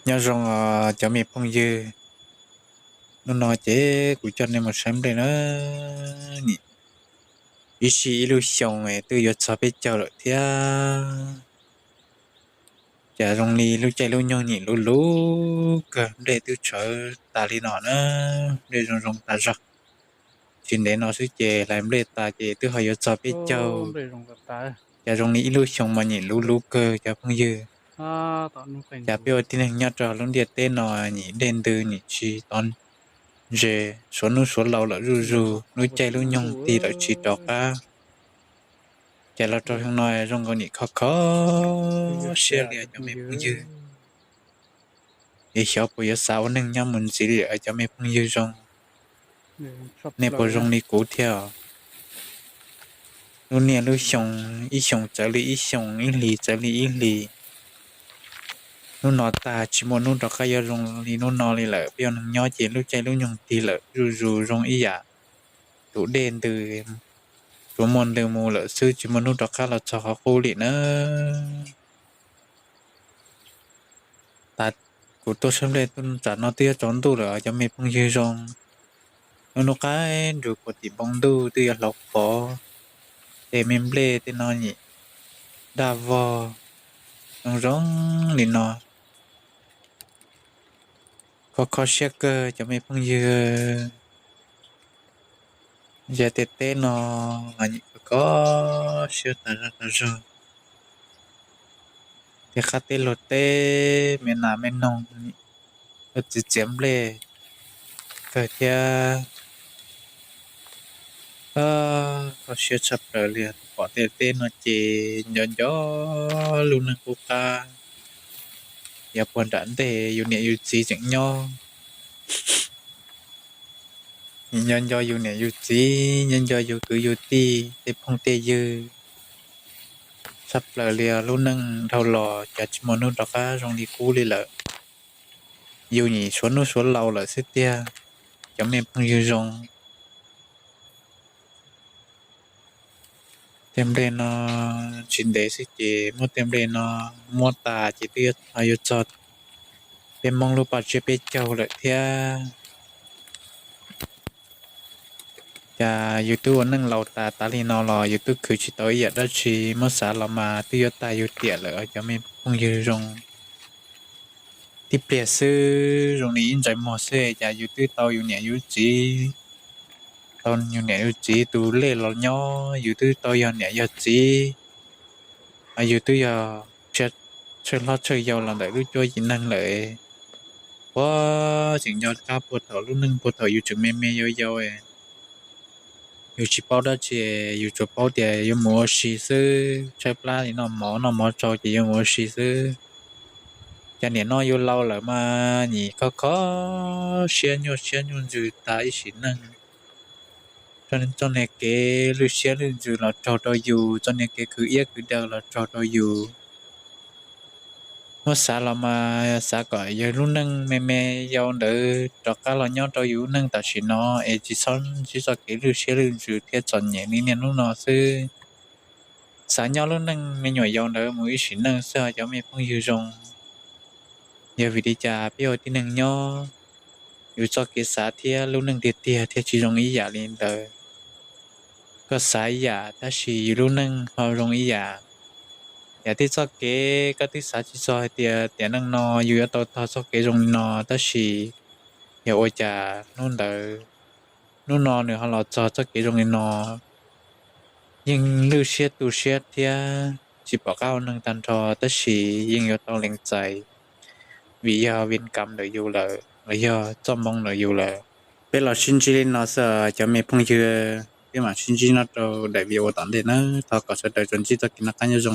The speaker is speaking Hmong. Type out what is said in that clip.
Nyob zoo os cov me phooj ywg, hnub no ces kuv coj nej mus saib nplej na. Ib sij ib lub xyoo twb yuav txog peb caug lawm thiab. Cas zoo li lub caij lub nyoog nyim luv luv kawg, nplej twb tshawv tas li no na. Nplej zoo zoo tas zog, tsis ntev no xwb ces hlais nplej tas ces twb ho yuav txog peb caug. Cas zoo li ib lub xyoo mas nyim luv luv kawg cov phooj ywg. Cas peb ua tib neeg nyob rau lub ntiaj teb no nyim dej ntws nyim tsis tov ntses, suav hnub suav lau lawm zuj zus, lub caij lub nyoog tig lawm tsis rov qab. Ces los rau xyoo no zoo nkaus nim kho kho siab li cov me phooj ywg. Es xyov puas yuav xav ua neej nyob mus ntxiv li cov me phooj ywg zoo. Nej puas zoo li kuv thiab? Lub niaj lub xyoo, ib xyoo txawv li ib xyoo, ib hlis txawv li ib hlis. Hnub no tag tsis muaj hnub rov qab yuav zoo li hnub no li lawm. Peb ua neeg nyob ces lub caij lub nyoog tig lawm zuj zus zoo ib yam tus dej ntws, tsuas muaj ntws mus lawm xwb tsis muaj hnub rov qab los txog qhov qub li na. Tas kuv tuaj saib nplej tsam no twb yuav tsaus ntuj lawm cov me phooj ywg zoo. Hnub qaib nrug puag tim npoo ntuj twb yuav hlauv phov, tej me nplej tej no nyim daj vog zoo zoo li no. Kho kho siab kawg cov me phooj ywg. Yog tej teb no los nyim kho kho siab tas zog tas zog. Tej qab teb luag teb, me nas me noog, luag txiav txiav nplej kawg thiab. Kho siab tshaj plaws li, pom tej teb no ces nco nco lub neej qub qab. Yog puag nram ntej yus niam yus txiv tseem nyob, nco nco yus niam yus txiv, nco nco yus kwv yus tij tej phooj tej ywg tshaj plaws li. Lub neej dhau los cas tsis muaj hnub rov qab zoo li qub li lawm. Yus nyim suav hnub suav laus lawm xwb tiag cov me phooj ywg zoo. Tej nplej no tsis ntev xwb ces muab tej nplej no muab tas ces twb yuav txog peb Hmoob lub paj tsiab peb caug lawm thiab. Cas yus twb ua neej laus tas tas li no los yus twb khwv tsis tau ib yam dab tsi, muab xav los mas twb yuav tag yus tiam lawm cov me phooj ywg zoo. Tib pliag xwb zoo li ib ntsais muag xwb cas yus twb tau yus niam yus txiv, tau yus niam yus txiv tus lej los nyob, yus twb tau yog niam yog txiv, yus twb yog tshawj hlob tshawj yau los ntawm lub cuab yim neeg lawm. Puag tseem nco qab puag thaum lub neej puag thaum yus tseem me me yau yau, yus tsis paub dab tsi, yus tsuas paub tias yuav mus ua si xwb, tshaib plab li noj mov noj mov tsau ces yuav mus ua si xwb. Cas nim no yus laus lawm mas nyim kho kho siab nyuaj siab nyuaj ntsws tas ib sim neej. Txoj niag kev lwj siab lwj ntsws los raug rau yus, txoj niag kev khwv iab khwv daw los raug rau yus. Muab xav los mas xav kom yog lub neej me me yau ntawd rov qab los nyob rau yus lub neej tam sim no es tsis txhob ntsib txoj kev lwj siab lwj ntsws thiab txom nyem li niaj hnub no xwb. Xav nyob lub neej me nyuam yaus ntawd mus ib sim neej xwb cov me phooj ywg zoo. Yog vim li cas peb ua tib neeg nyob, yus txoj kev xav thiab lub neej tiag tiag thiaj tsis zoo ib yam li ntawd. Koj xav ib yam tab sis yus lub neej ho zoo ib yam. Yam twb txoj kev koj twb xav tsis txog hais tias tiam neej no yus yuav tau txog txoj kev zoo li no tab sis yog ua cas hnub ntawd, hnub no nws ho los txog txoj kev zoo li no. Yeej lwj siab tu siab thiab tsis pom qab ua neeg tag nrho tab sis yeej yuav tau lees txais vim yog vim kam ntawm yus lawm los yog txoj moo ntawm yus lawm. Peb los sib ntsib li no xwb cov me phooj ywg, peb mam sib ntsib nyob rau daim video tom ntej nawb. Thov kom sawv daws tsuas ntsib txoj kev noj qab nyob zoo.